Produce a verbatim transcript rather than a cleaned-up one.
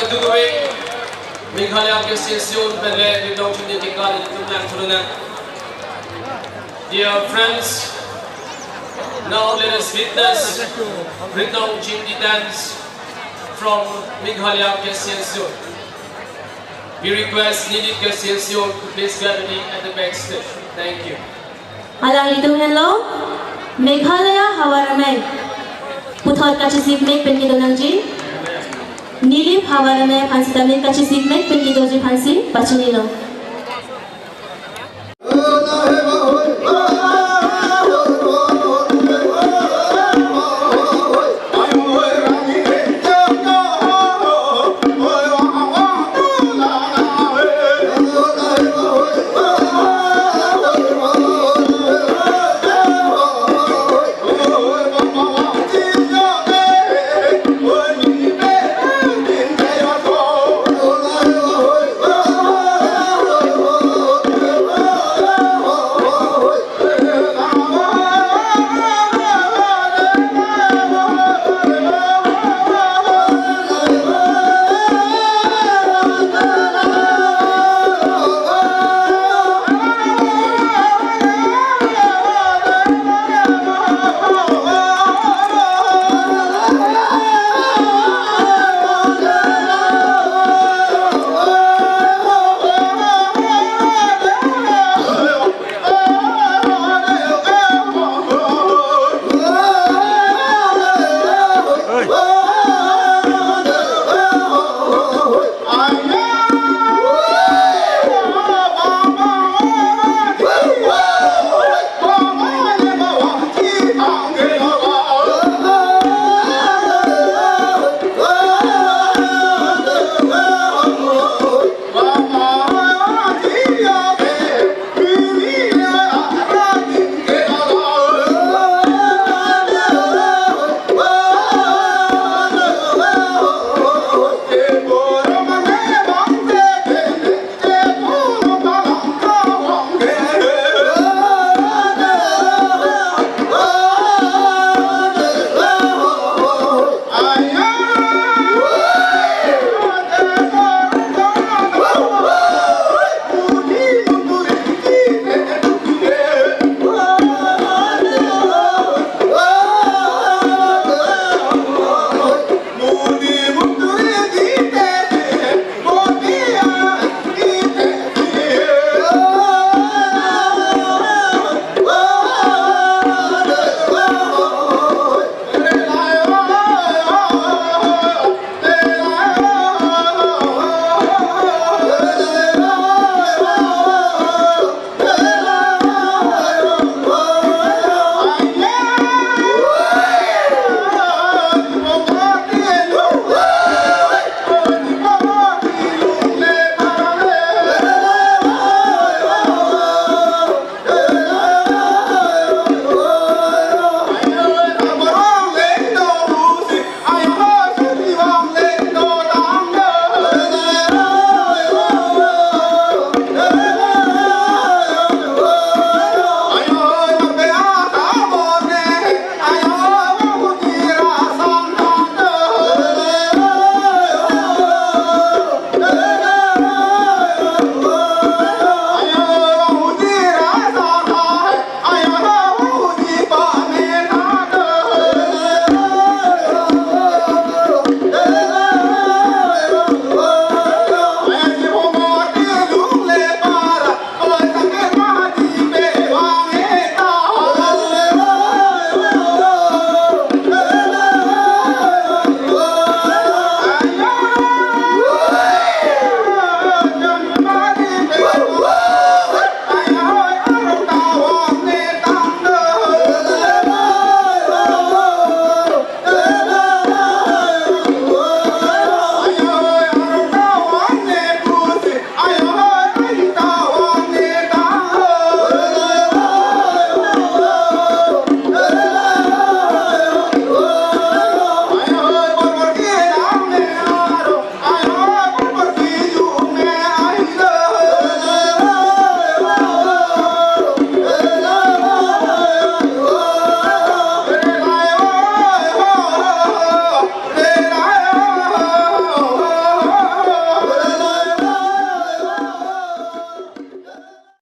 Tukuwe, Meghalaya K C S U un pen le ritong chingni tikar ilitum lang thuluna. Dear friends, now let us witness ritong chingni dance from Meghalaya K C S U. We request Nilip K C S U to please gravity at the backstage. Thank you. Alanglitum henlo, Meghalaya Havar Amei puthot kachesik mek pen kedo nangji. Nilip Havar Amei aphan sitame kachesik mek pen kedoji aphansi pachinilo.